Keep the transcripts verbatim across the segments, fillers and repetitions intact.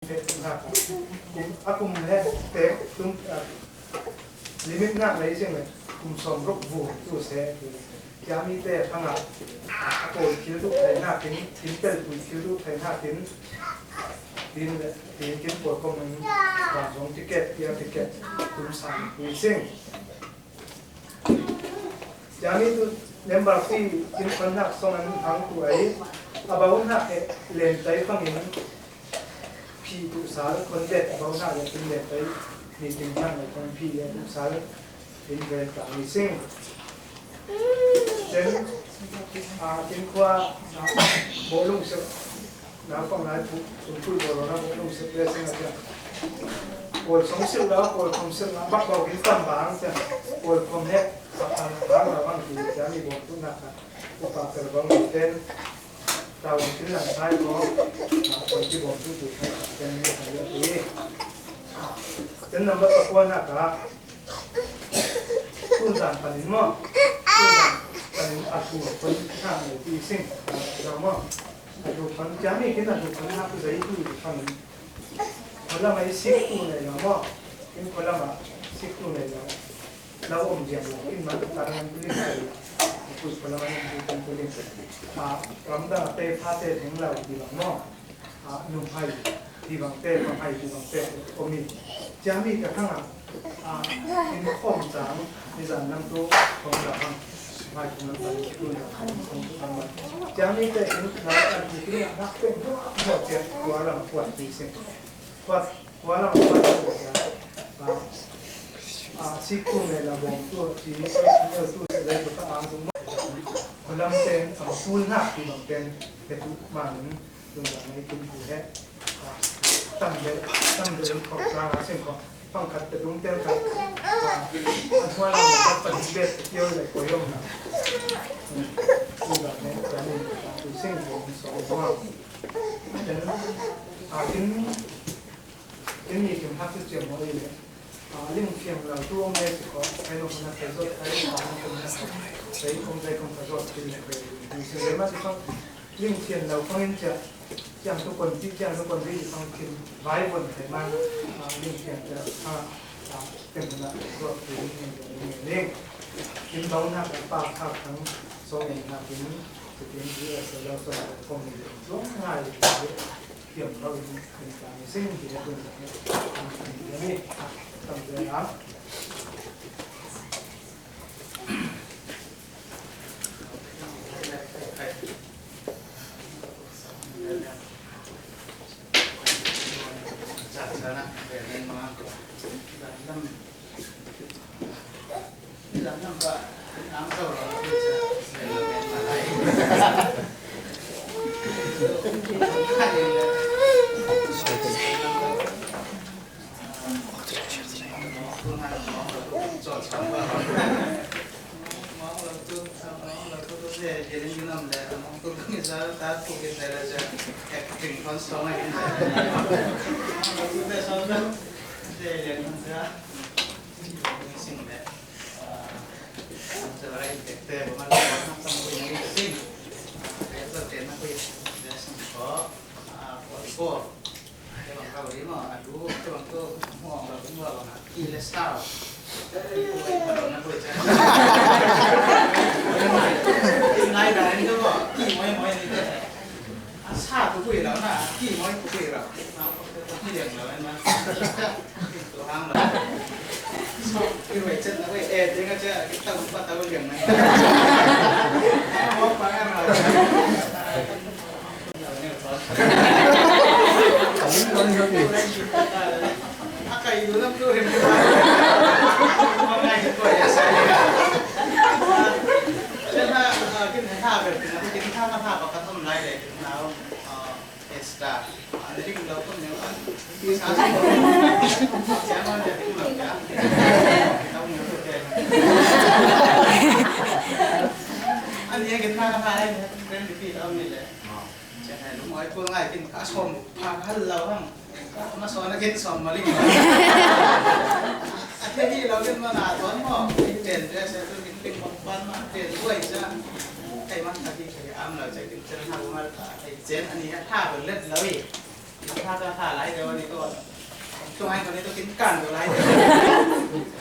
Kum a kum he te tum, a, limit nak lei sing le kum sawm ruk vun tu se. Tia mite khang a, a, a pawl thil duh thei nakin, kin pelpui thil duh thei nakin, tin le tin kin pawl kong in, vang zong ticket, tia ticket tum sang pui sing. Tia mi tu member fee kin khon nak song an hang tu ai, a bau nak e len tai khang in, phi tu sal khon det bau nak e kin len tai, mi tin hang e khon phi e tu sal in ven ta mi sing. Then, a, tin khua, a, bawlung sep, naupang lai pu, tum pui bawlung na bawlung sep le sing a tia. Pawl song sep la, pawl khom sep la, bak bau kin tam bang tia. Pawl khom he, a, a, bang la bang ti tia mi bawm tu na ka. Upa per bang ten, tau kin lang sai ko, a, pawl ki bawm tu tu hai ka ten ni hai ya ti. Ten number pakua na ka. Tun zan panin maw? Tun zan panin a thu khon hna ngai ti sing. Zang maw? A thu khon, tia mi kin a thu khon hna tu zai tu panin. Khualam a i sik tu nei lo maw? Kin khualam a sik tu nei lo. Lo om diam lo. Kin man ta ran tu ling. Khualam a ning tu ling. A, ramdang a te pha te theng lo ti lo maw? A, nuhmei ti bangte, pahmei ti bangte om i. Tia mi ka khang a, a, in khom cang, nizan nang tu khom la hang, mai khom la hang, tu la hang, khom tu hang mai. Tia mite in na kan ti ti na nak pen tu, tu tia, tua lam kuat ti sing. Kuat, tua lam kuat ti tia. A, a, sik tu me la bom tu, ti ni tu, tu, tu, tu, tu, tu, tu, tu, tu, lam ten, a, tul nak ti bang ten, te tu man. Tun zan a i tum tu he, a, tam vel, tam vel khawk tlang a sin khawk, pang khat te tum tel khat, a, a hnuai lam khat pahnih vet te kio le koi om na. Tun zan he, zan in, a, tu sin khawk, so, wow. Then, a, kin, kin ni kim hak tu chiam mo i le. A, ling fiang lo tu om le si ko, kai lo na kai zot, kai lo na kai zot, kai om kai kong kai zot, kai lo kai. Ni si le ma si ko, ling fiang lo kong in cia, ciang tu kon ti, ciang tu kon ti, kong kin vai bon kai ma, a, ling fiang cia, a, a, ken na kai zot, kai ling, ling, ling. Kin bau na kai pa, pa, kang, so ken na kin, kin di, a, so lo, so lo, kong ni, so ngai, Thiam lo in, in tang sing ti na tun tang in, in tang in, tang in, tang in. A sa tu pui lo na, ki moi tu pui lo. Ni liang lo na. Tu hang lo. So, ki wei chen na wei, eh, ting a cha, ki tau pa tau liang na. Mo pa na. A kai lu lam tu rim. Mo ngai ko ya sa. Chen na, kin ha ber, kin ha, kin ha na ha pa ka thom lai le, kin na. Esta. Ane ring lo pun yang kan. Bisa sih. Siapa ada ring lo ya? Tahu nggak tuh deh. Ane yang kita kan ada yang keren di film ni deh. Jangan lu mau ikut ngai kin kasom. Pahal lo hang. Ma sawn a kin sawm mah ling. A thei hi lo kin mah na tawn maw? Ei pen dress a tu kin ping bawk pan mah a pen buai ca. Ei mah a thei thei am lo ca kin chen hau mal ta. Ei chen a ni a tha bel let lo i. Tha, tha, tha lai deuh a ni tawh. Tua hai ko ni tawh kin kan deuh lai deuh.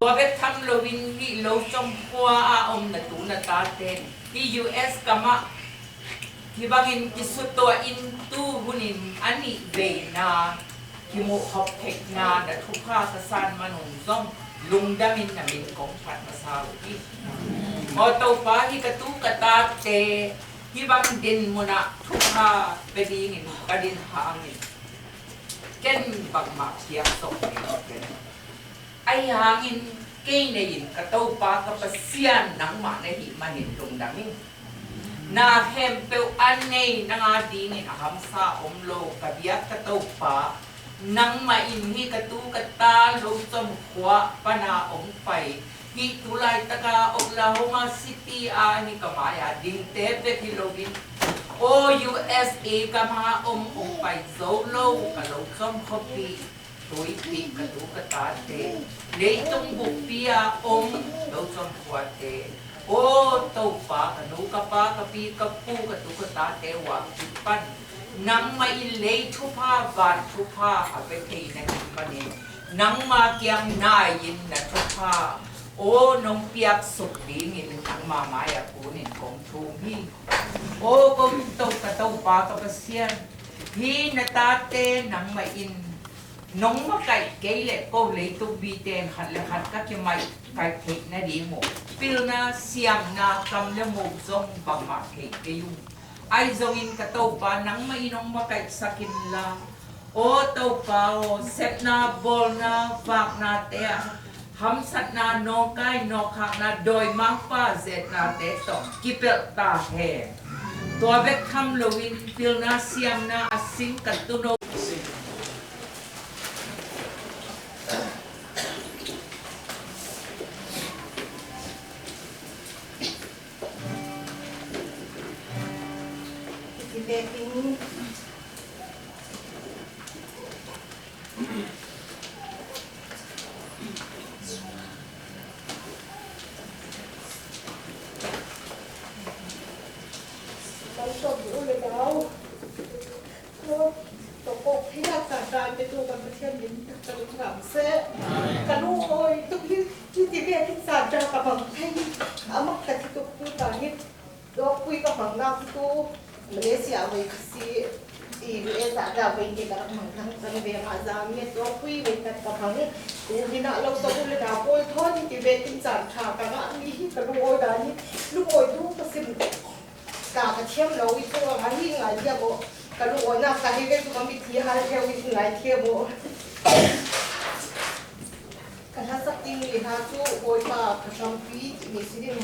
Tua bek tham loin hih Locom khua a om na tu na tate hi U S gam ah hi bangin kisutuah in tu hunin a nih veina kimuh khop theihna na thupha ka san manung zong lungdamin na min kong phat masa uh hi. Aw Topa, hi ka tu ka tate hi bang din munah thupha pe dingin ka din hangin ken bangmah piak sawh ding ken. Ahi hangin kei nei in ka Topa ka Pasian nangmah na hih manin lungdam ing. Na khempeuh a nei nang a dingin a hamsa om lo ka biak ka Topa, nangmah in hi ka tu ka ta Locom khua pana ong pai hi tu laitaka Oklahoma City a hi ka mai-a dingte bek hi loin aw U S A gama om ong pai zo lo ka Locom khuapi tuipi ka tu ka tate, leitung bukpi a om Locom khuate, aw Topa, ka nu ka pa ka pi ka pu ka tu ka tate uah kipan nangmah in lei thupha van thupha a pe thei na hih manin nangma kiang nai in na thupha aw nong piak suk dingin nangma mai-ah kunin kong thum hi. Aw kong to ka Topa ka Pasian, hi na tate nangmah in nong makaih kei le ko leitung mite in khat le khat ka kimaih Kaih theih nading uh pilna, siamna, kam le mo zong bangmah thei kei ung. Ahi zongin ka Topa, nangmah in hong makaihsak inla, aw Topa aw, sepna, bawlna, vaknate ah hamsatna, nawngkai nawkhakna, dawimangpa zetnate tawh kipelh ta hen. Tua bek tham loin pilna, siamna a sing ka tuuno Tokok theinak caan ṭha in petu kan Pathian min ka lungdam seh. Ka lungawi tuk hi, hiti vekin caan ṭha ka hmang thei hi a mak ka ti tuk tu ta hi. Dawkpui ka hmangnak hi tu Malaysia ah voi ka si i, U S A ah voi hi ka rak hmang thangthang ve mah zang hi. Dawkpui voi khat ka hmang hi. Tu hi na lo sa u le na pawl thawn hiti vekin caan ṭha ka ngah mi hi ka lungawi dan hi. Lungawi tu ka sim ka, ka thiam lo i cu a hi ngai thiam aw. Ka lungawinak ka hi ve cu ka mitthi hal thiam i ngai thiam aw. Ka hlasak ding mi hna cu Bawipa ka hrampi timi si ding.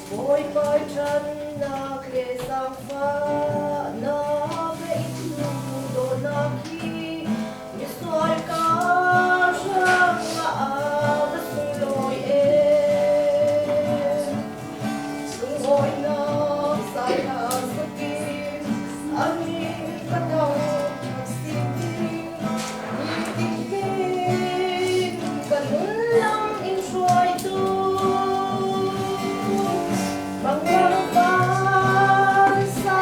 Bawipa ṭhannak le zaangfahnak le i duhdawtnak hi misual ka hrangah a va sunglawi e. Lungawinak zaangfahnak sakin a min ka thangṭhat si ding. Nitin kan nun lam in hruaitu, mangang vansa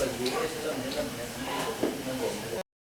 Lam hi, lam hi, lam hi.